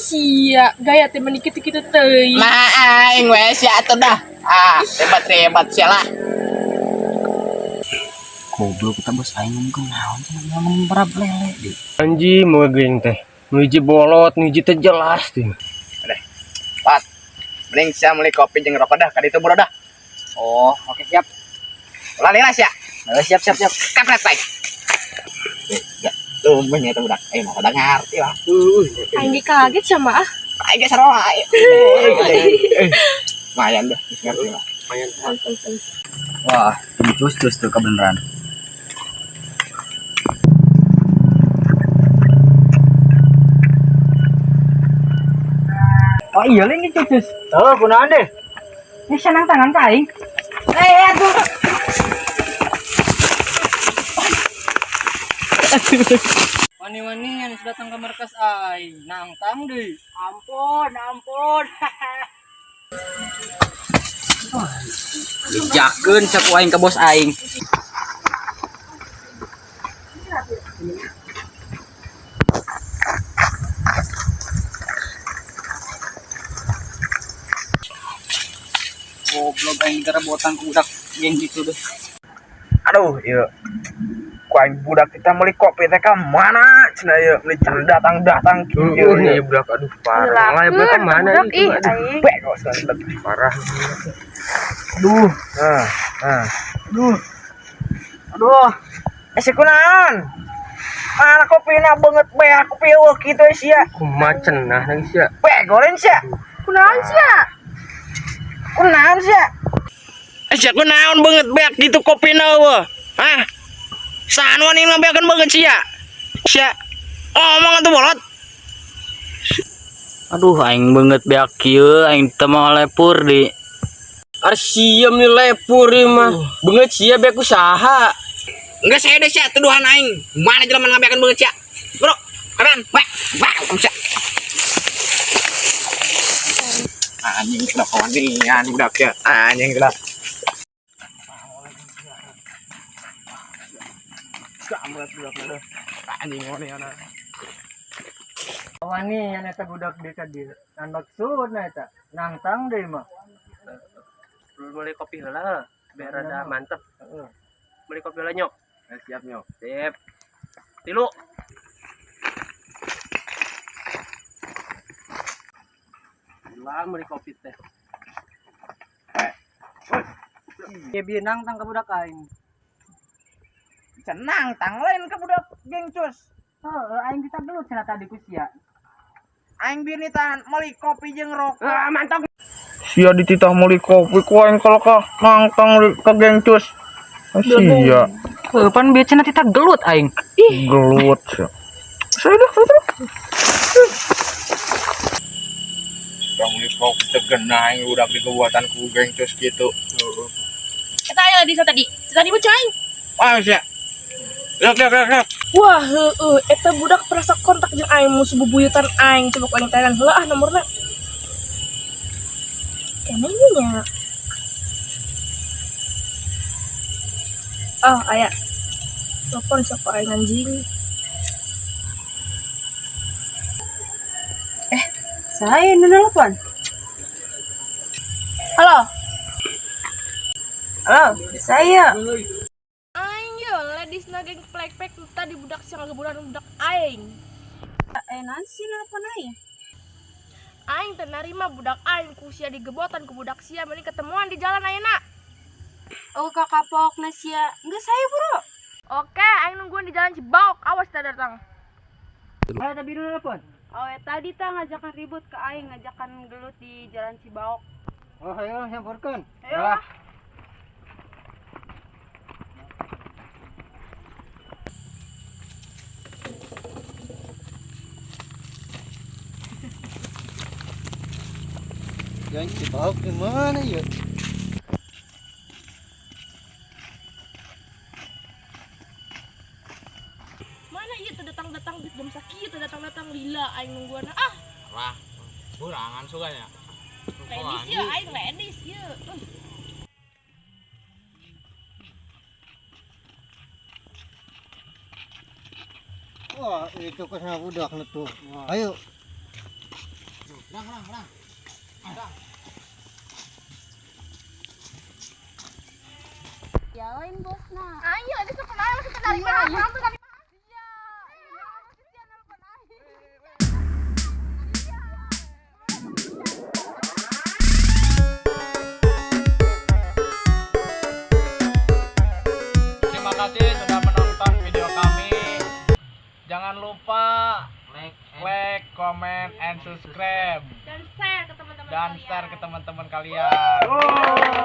Sia, gaya teh meni kitu-kitu teuing. Nah, aing we sia atuh dah. Ah, hebat-hebat sia lah. Goblok kita bos aing ngomong naon cenah ngomong berap lele di. Anjing mau geng teh. Nu hiji bolot, nu hiji teh jelas teh. Pat. Mending sia meuli kopi jeung rokok dah ka ditu bro dah. Oh, oke siap. Ulah lila sia. Eh, siap siap siap. Kampret baik. Tumben ya budak. Eh, mah udah ngerti lah. Aing ge kaget sama ah. Aing ge sarua. Lumayan dah, ngerti lah. Wah, cus tuh kebenaran. Oh iya ini cus. Oh, kunaon deh? Ini senang tangan ka aing. Eh, aduh. Wani-wani yang datang ke markas aing, nangtang deui. Ampun, ampun. Dijakeun saku aing ka bos aing. Goblok aing garebotan ku budak geng gitu deh. Aduh, iya. Ku aing budak kita meuli kopi teh ka mana cenah ieu meuli datang-datang kieu. Heeh, budak aduh parah. Lah budak ka mana Budak ieu? ih Aduh, aing. Bego sia parah. Aduh. Nah, nah. Aduh. Aduh. Eh, si kunaon? Mana kopina beungeut beak kopi eueuh kitu sia. Kumaha cenah nang sia. Bego lain sia. Kunaon sia? Kunaon sia? Eh, sia kunaon beungeut beak gitu kopina eueuh? Hah? Sahan wani ngabeakeun beungeut sia? Sia. Ngomong atuh bolot. Aduh aing beungeut beak kieu aing teu mau lepur di. Ar sia nih lepur ieu mah. Beungeut sia beak ku saha? Enggak saya deh sia tuduhan aing. Mana jelema ngabeakeun beungeut sia? Bro, kanan, wah, wah, sia. Anjing sudah kawanian budak ya. Anjing sudah. Kamu budak udah. Anjing wani ana. Wani yang eta budak deui ka dieu. Nan maksudna eta nangtang deui mah. Beli kopi heula biar rada mantep. Heeh. Beli kopi heula nyok. Siap nyok. Sip. Tilu. Lah beli kopi teh. Ya bieu nangtang ka budak aing. Cenang tang lain ke budak geng cus. Heeh, aing kita gelut cenah tadi ku sia. Aing bieu nitahan meuli kopi jeung rokok. Ah, mantap. Sia dititah meuli kopi ku aing kalau ka nangtang ka geng cus. Ah, sia Heuh, pan bieu cenah tita gelut aing. gelut sia. Saya dah dah. Bang meuli kopi tegena aing budak digebuatan ku geng cus gitu. Eta aya di tadi. Tadi bocah aing. Wah, sia. Lihat, lihat, lihat, lihat. Wah, heueuh, eta budak perasa kontak jeung aing musuh bubuyutan aing. Coba ku aing tahan heula ah nomorna. Kene ieu nya. Oh, aya. Telepon siapa aing anjing. Saya nu nelpon. Halo. Halo, saya. Aing yo, ladies na geng plek-plek tadi budak siang ngeburan budak aing. Eh, Nancy nelpon aing. Aing teu narima budak aing ku sia digebotan ku budak sia mending ketemuan di jalan ayeuna. Oh, kakak pok sia. Enggak saya, Bro. Oke, aing nungguan di jalan Cibaok. Awas tak datang. Ayo tadi nu nelpon. Oh, tadi ta ngajakan ribut ke aing, ngajakan gelut di jalan Cibaok. Oh, ayo samperkeun. Ayo lah. Yang Cibaok di mana ya? Mana ieu teu datang-datang jam sakieu teu datang-datang lila aing nungguan. Ah, Wah, kurangan suganya. ladies ieu aing ladies ieu. Wah, itu kan budak tuh. Ayo. Rang, rang, rang. Rang. Ya lain bosna. Ayo, ini sok kenal kita dari mana? Kamu dari mana? Iya. Iya, nelpon aing. Iya. Terima kasih sudah menonton video kami. Jangan lupa like, comment, and subscribe Dan share ke teman-teman dan kalian. share ke teman-teman kalian. Oh.